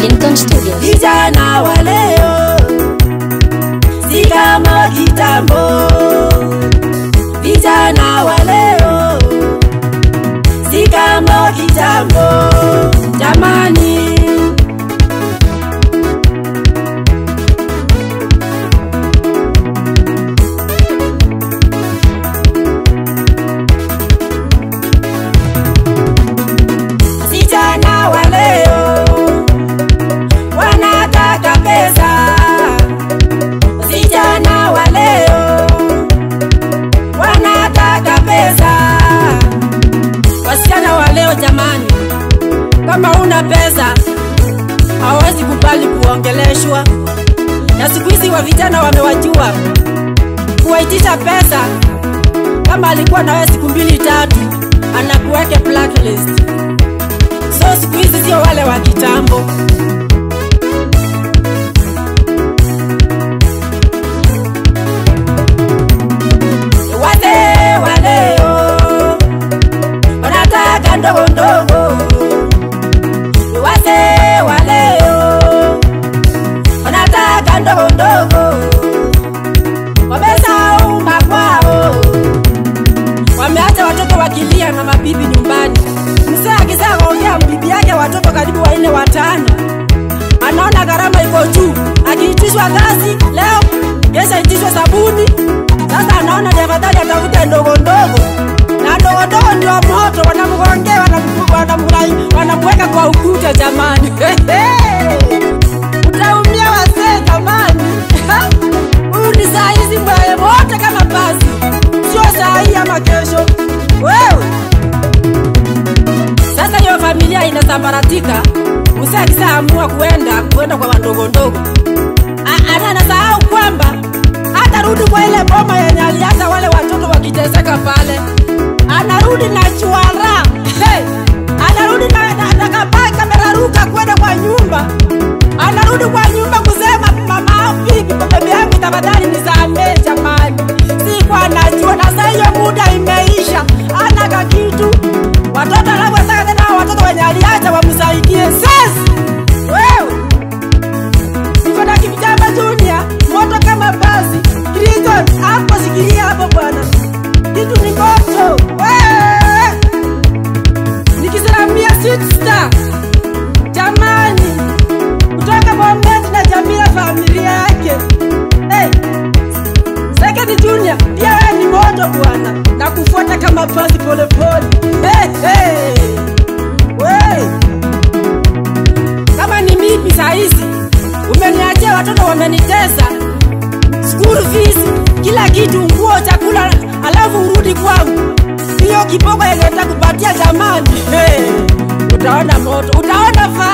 Clinton Studios. Vijana wa leo si kama kitambo. Vijana wa leo si kama kitambo. Jamani, vijana wa leo wanataka pesa. Vijana wa leo wanataka pesa. Wasichana wa leo jamani, kama una pesa hawezi kubali kuongeleshwa. Na siku hizi wa vijana wamewajua kuwaitisha pesa. Kama alikuwa na wewe siku 2 3, anakuweke blacklist. So siku hizi sio wale wa kitambo. Wazee wa leo wanataka ndogo ndogo. Wazee wa leo wanataka ndogo ndogo. Wamesahau makwao, wameacha watoto wakilia na mabibi nyumbani. Mzee akishaongea bibi yake watoto karibu 4 5, anaona gharama iko juu. Akiitishwa kazi leo, kesho itishwe sabuni. Sasa anaona ni afadhali atafute ndogo ndogo. Na ndogo ndogo ndio moto, wanamgongea, wanamweka kwa ukuta jamani. Utaumia wazee jamani. Huyu ni saa hizi mbaya moto kama pasi. Sio saa hii ama kesho. Wewe. Sasa hiyo familia inasambaratika. Mzee akishaamua kuenda kwa ndogo ndogo, anasahau kwamba atarudi kwa ile boma yenye aliacha wale watoto wakiteseka pale. Anarudi na chuara. Hey, anarudi na kabaka kameraruka kwenda kwa nyumba. Anarudi kwa nyumba kusema mama bibi bibi yangu tafadhali nisamee jamani. Sikuwa najua na sasa hiyo muda imeisha. Ana kakitu. Watoto alafu sasa tena watoto wenye aliacha wamsaidie. Sasa wewe niko na Kipchamba Junior moto kama basi. Clinton hapo shikilia hapo bwana. Kitu ni moto. Wewe nikisalamia Sweet Star jamani, kutoka Bomet na Jamila familia yake. Hey, Second Junior pia wewe ni moto bwana, na kufuata kama pasi pole pole. Hey, hey. Wewe kama ni mimi saa hizi umeniachia watoto wamenitesa, school fees, kila kitu, nguo, chakula, alafu urudi kwangu. Hiyo kiboko yenye nitakupatia jamani. Hey, utaona moto, utaona fire.